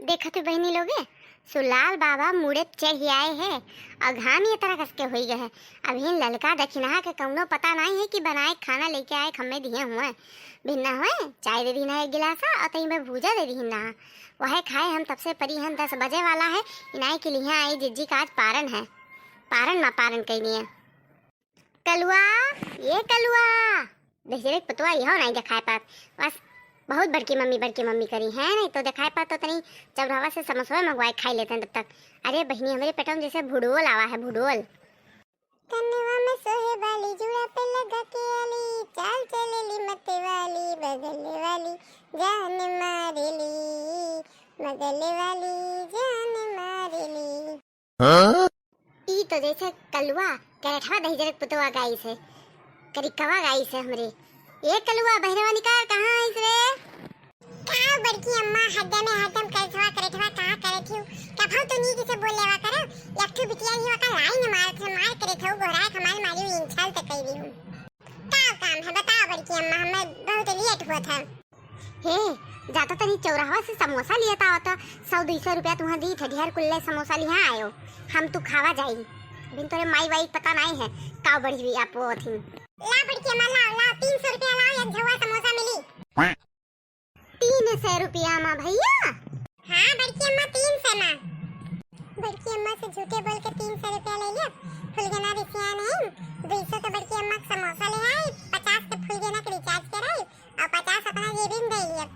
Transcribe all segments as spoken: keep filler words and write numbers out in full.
देखत हो बहिनी लोगे, सुलाल बाबा मुड़े चढ़ि आए हैं और घाम ये तरह कस के होई गए है। अभी ललका दखिनहा के कौनो पता नहीं है कि बनाए खाना लेके आए, खम्मे दिए हुए। भिन्ना हुए, चाय दे दीना एक गिलासा और तई में भूजा दे दीना। वह खाए हम तब से परी हन, दस बजे वाला है। इनाई के लिए आई जिज्जी का आज पारन है, पारन मा पारन कई दिए। कलुआ, ये कलुआ, दहिजरे के पुतवा इहो नहीं देखाए पात। बस बहुत बड़की मम्मी, बड़की मम्मी करी है, नहीं तो देखाए पात तो तनी चौराहा से समोसा मंगवाए खाई लेते हैं तब तक। अरे बहिनी, हमरे पेटवा में जैसे भुडोल आवा है, भुडोल। कनवा में सोहे वाली, जुड़ा पे लगा के आली, चाल चलेली मत वाली, बगल वाली जान मारेली, बगल वाली जान मारेली। हाँ? ई तो जैसे कलुआ करेठवा दहिजरे के पुतवा गाइस है, करिकवा गाइस है हमरे। ए कलुआ, बहिरवा निकार, कहाँ आइस रे? का बड़की अम्मा, हड्डे में हरदम करेठवा, करेठवा कहाँ करत हिउ? कभौ तो नीक से बोल लेवा करो। एक ठो बिटिया ही ओका लाइन मारत है, मार करेठऊ गोहराए खमाल मारी इंछल तक कई दी हूँ। का काम है बताओ बड़की अम्मा, हमें बहुत लेट हुआ था। हे, जाता तनी चौराहा से समोसा लिया था, तो सौ दुई सौ रुपया तुहाँ दी थे, ढेर कुल्ले समोसा लिहा आयो, हम तू खावा जाई। बिन तोरे माई वाई पता नहीं है, का बढ़ी हुई आप वो थी। ला बड़की अम्मा, लाओ, लाओ, तीन सौ रुपया लाओ, एक झौआ समोसा मिली। तीन सौ रुपया मा भैया? हाँ बड़की अम्मा, तीन सौ मा। बड़की अम्मा से झूठे बोल के तीन सौ रुपया ले लिया। फुलगेना रिसिया नहीं, दुई सौ तो बड़की अम्मा के समोसा ले आई, पचास के फुलगेना के रिचार्ज कराई और पचास अपना जेबी में दे लिया,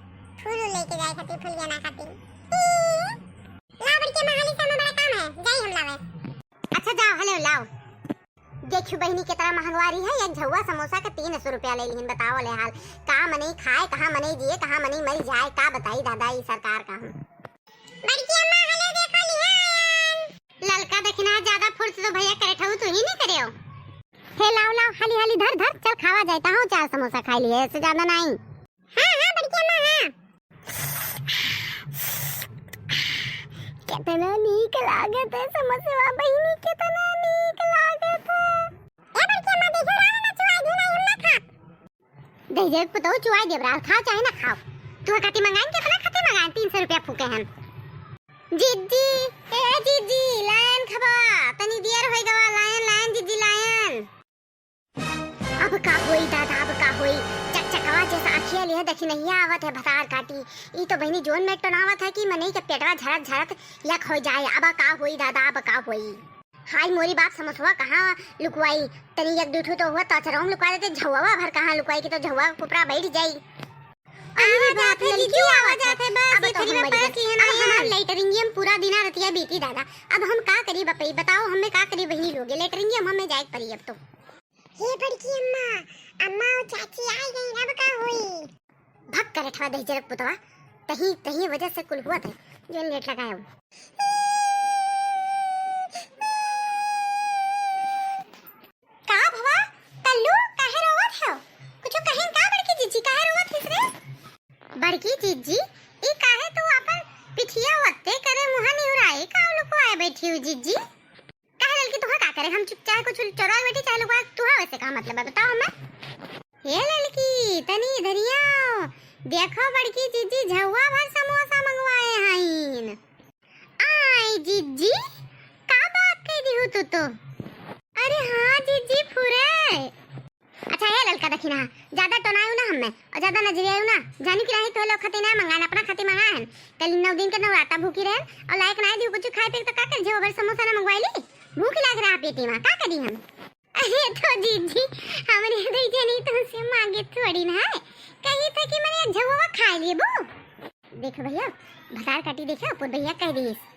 फूल लेके जाए खातिर, फुलगेना खातिर। ला बड़की अम्मा, हाली से हमें बड़ा काम है, जाई हम लावे। अच्छा जाओ, हले लाओ। देखियो बहिनी, केतना महंगवारी है, एक झौआ समोसा के तीन सौ रुपया ले लिहिन। बताओ ले हाल, का मनई खाए, कहाँ मनई जिए, कहाँ मनई मर जाए, का बताई दादा ई सरकार का हम। बड़की अम्मा, हले देखो लिहा आयन। ललका दखिनहा ज्यादा फुर्स तो भैया करेठऊ तू ही नहीं करेओ। हे लाओ लाओ, हाली हाली धर धर, चल खावा जाए, ताहू चार समोसा खाई लिए, इससे ज्यादा नहीं। हाँ, हाँ, बड़की अम्मा, हाँ। केतना नीक लागत है समोसवा बहिनी, केतना नीक लागत है। ए बड़की अम्मा, देखो, रान ना चुआई दी ना, हम ना खाब। दहिजरे के पुतऊ चुआई देब राल, खाओ चाहे ना खाओ। तू खाती मंगाइन, केतना खाती मंगाइन, तीन सौ रुपया फूके हम। जिज्जी, ए जिज्जी, लायन खबा, तनी देर होई गवा, लायन, लायन जिज्जी, लायन। अब का होई दादा, अब का होई? चकचकवा जैसा आँखिया लिहे दखिनहिया आवत है भतार काटी। ई तो बहिनी जोन में टोनावत है कि मनई के पेटवा झरत झरत यक हो जाए। अब का होई दादा, अब का होई? हाय मोरी बाप, समोसवा कहाँ लुकवाई? तनी एक दू ठो तो हुआ तो अचरवा में लुकवा देते, झौवा भर कहाँ लुकवाई कि तो झौवा के कुपरा बैठ जाई। आवा जात है, जिज्जी, आवा जात है, बस अब ये तो थोड़ी हम बार मर गए। अब हमार लेटरिंगियम पूरा दिना रतिया बीती दादा। अब हम का करी बपई, बताओ हमें का करी बहिनी लोगे, लेटरिंगियम हमें जाए के पड़ी अब तो। हे बड़की अम्मा, अम्मा और चाची आ गई, अब का होई? भक करेठवा दहिजरे के पुतवा, तही, तही वजह से कुल हुआ था, जो लेट लगायो। का भवा, कल्लू, काहे रोवत हो? कुछ कहिन का बड़की जिज्जी, काहे रोवत हिस रे? बड़की जिज्जी, ई काहे तू अपन पिठिया वत्ते करे मुँह निहुराए का लुकवाए बैठी हो जिज्जी? काहे ललकी, तुहा का करे? हम चुप, चाहे कुछ चोराए बैठी, चाहे लुकवाए, तुहा वैसे का मतलब है, बताओ हमें। हे ललकी, तनी इधरिया आओ। देखो बड़की जिज्जी झौवा भर समोसा मंगवाए हईन। आई जिज्जी, का बात कह दी हो तू तो? अरे हाँ जिज्जी, फुरे। अच्छा, हे ललका दखिनहा, ज्यादा टोनायु ना हमें, और ज्यादा नजरियायु ना। जानू कि नाही, तोहे लोग खातिर ना मंगाएन, अपना खातिर मंगाएन। कल नौ दिन के नवराता भूखी रहेन, और लायक नाही दिहु कुछ खाए पिए, तो का कर, झौवा भर समोसा ना मंगवाई ली? भूख लाग रहा पेटी में, का करी हम? अरे तो जीजी, हमरे दई जनी तुमसे मांगे थोड़ी ना है, कही था कि मैंने झौवा खा लेबो। देखो भैया, भतार काटी देखो, पुर भैया कह दिस।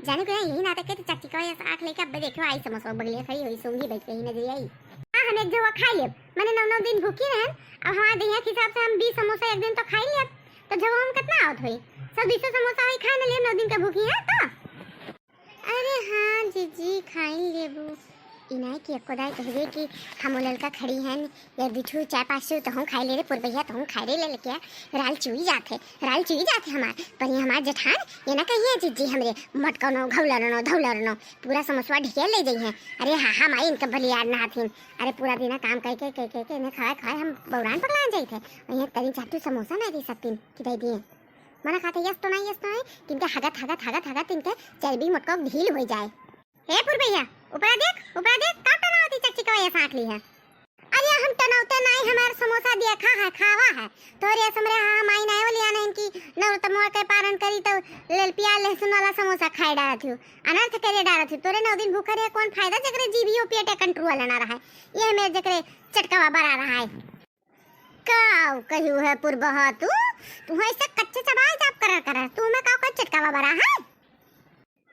जाने को यही नाटक है, तो चाची का ऐसा आँख लेके अब देखो, आई समोसा बगलिया खड़ी हुई, सूंघी बैठ के ही नजर आई। हाँ, हम एक झौवा खा लेब, मैंने नौ नौ दिन भूखी रहन, अब हमारे दहिया के हिसाब से हम बीस समोसा एक दिन तो खा ही लेब, तो झौवा हम कितना आवत होई? सब बीसों समोसा होई खा न लेब, नौ दिन का भूखी है तो। अरे हाँ जीजी, खाई लेबू। इनाई की अक्को दाई कहबे कि हम ललका खड़ी हन, या दू ठू, चार पाँच ठू तहूँ खाई ले रे, पुरबैया तहूँ खाई रे ललकिया। राल चुई जात है, राल चुई जात है हमार। पर ये हमार जेठान, ये ना कहिए जीजी हमरे, मटकनो, घौलरनो, धौलरनो, पूरा समोसवा ढकेल ले जइहें। अरे हाँ, हाँ माई, इनके बलियार ना हथिन। अरे पूरा दिना काम कइ के, कइ के, के इन्हें खवाए, खवाए हम बौरान पगलान जाइत है। और यहाँ तनी चार ठू समोसा ना दे सकतीन कि दे दिए। मना खाते यस तो नहीं, यस तो नहीं, कि इनके हगत, हगत, हगत, हगत इनके चर्बी मोटका ढील होइ जाए। हे पुरबैया, ऊपरा देख, ऊपरा देख, का टनावती चकचिकवा ये साँक ली है? अरे हम टनावते नहीं, हमार समोसा देखा है, खावा है। तोरे समरे हाँ माई नहीं बोलिया नहीं कि नौरतमवा के पारन करी तो लेल प्याज लहसुन वाला समोसा खाए डारत हूँ, अनर्थ करे डारत हूँ। तोरे नौ दिन भूखा रहे, कौन फायदा जकरे जीभियो पेटे कंट्रोल ना रहा है, ये में जकरे चटकावा बरा रहा है। का कहियो है पुरबहा तू, तू ऐसे कच्चे चबाए जाप करर करर, तू हमें का कोई चटकावा बरा है?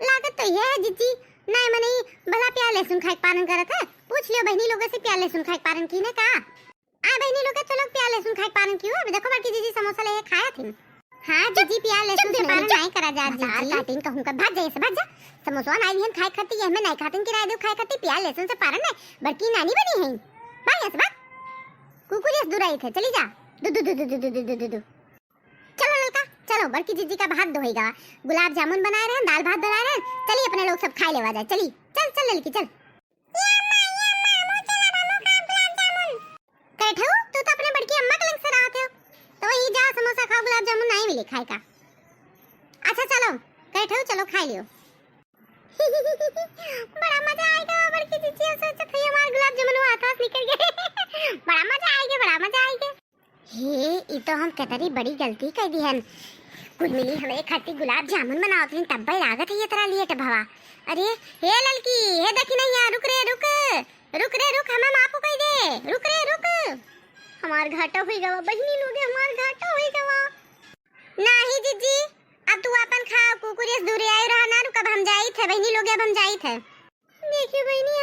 लागत तो ये है जिज्जी, नहीं मने भला प्याज लहसुन खाए के पारन करत है। पूछ लियो बहनी लोगों से प्याज लहसुन खाए के पारन की ने का। आ बहनी लोग, तो लोग प्याज लहसुन खाए के पारन की हो। अभी देखो बड़की जिज्जी समोसा ले खाया थी। हाँ जिज्जी, प्याज लहसुन से पारन नहीं करा जा जिज्जी। काटिन कहूँ का, भाग जा, ऐसे भाग जा। समोसा नहीं लिहन खाए खाती, ये हमें नहीं खातिन किराए दो खाए खाती, प्याज लहसुन से पारन नहीं, बड़की नानी बनी है। भाग ऐसे भाग। कुकुर इस दूर आई थे, चली जा। दू दू दू दू दू दू दू दू दू। चलो ललका, चलो, बड़की जिज्जी का भात दोहई गवा, गुलाब जामुन बनाए रहन, दाल भात बनाए रहन, चली अपने लोग सब खाए लेवा जाए, चली, चल, चल ललकी, चल। ये अम्मा, ये अम्मा, हमहू चलब, हमहू खाब गुलाब जामुन। कैठऊ, तू तो अपने बड़की अम्मा के लंग से रहत हो, तो वही जा समोसा खाओ, गुलाब जामुन नहीं मिले खाए का। अच्छा चलो, कैठऊ चलो खाए लियो। बड़ा मजा आएगा बड़की जिज्जी, अब सोचत हई हमार गुलाब जामुन हाथ से निकल गए। बड़ा मजा आएगा, बड़ा मजा आएगा। हे, ई तो हम कतरी बड़ी गलती कर दिहन। कुल मिली हमरे खातिर गुलाब जामुन बनावत रही, तब भाई लागत है ये तरह लेट भवा। अरे, हे ललकी, हे देखी नहीं यार, रुक रे, रुक, रुक रे, रुक, हमें माफ कर दे, रुक रे, रुक। हमार घाटा हुई गवा, बहिनी लोग, हमार घाटा हुई गवा। नाही जिज्जी, अब तू अपन खाओ, कुकुर इस दूरे आए रहा ना, रुक, अब हम जाई थे, बहिनी लोग, अब हम जाई थे। देखियो बहिनी,